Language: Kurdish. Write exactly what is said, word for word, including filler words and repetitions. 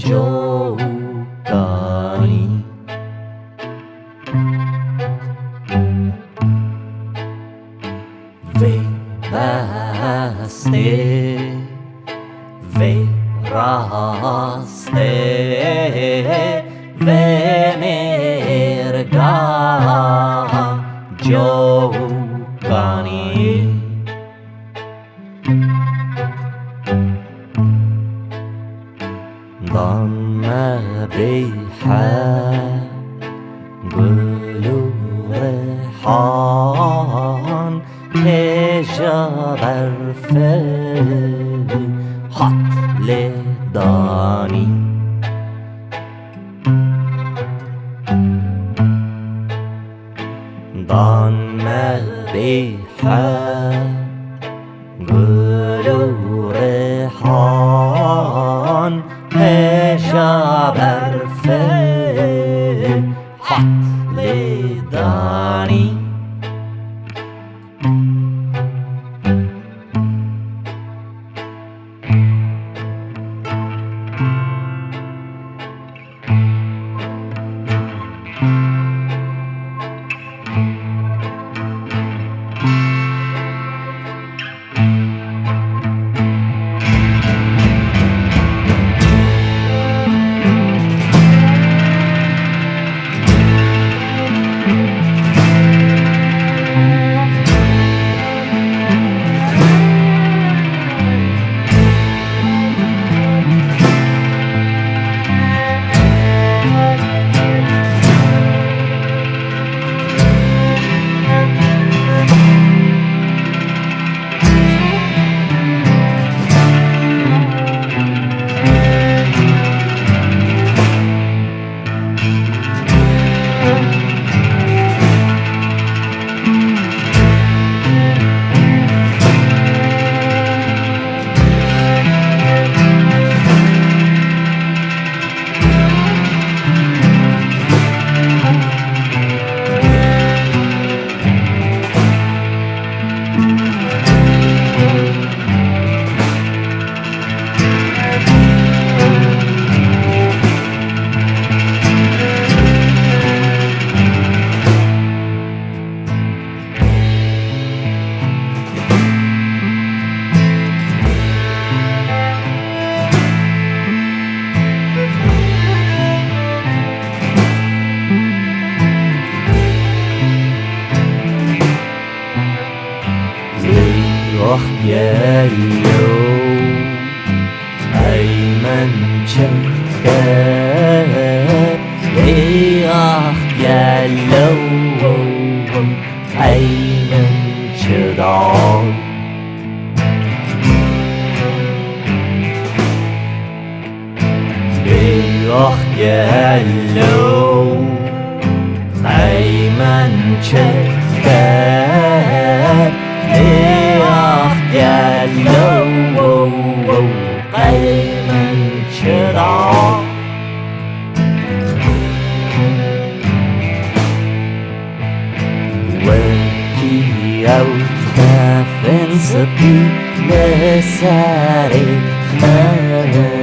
Cokanî. Vê bestê, vê rastê, vê mêrga Cokanî. Dan me bê hev gul û rihan, hêja berfê hat lêdanî. Dan me bê hev gul û rihan, hêja berfê hat lêdanî. Lê ax gelo, ey min çi kir? Lê ax gelo, ey min çi da? Lê ax gelo, ey min çi kir? Lê ax gelo, ey min çi da? Wekî ew kefên spî li serê me.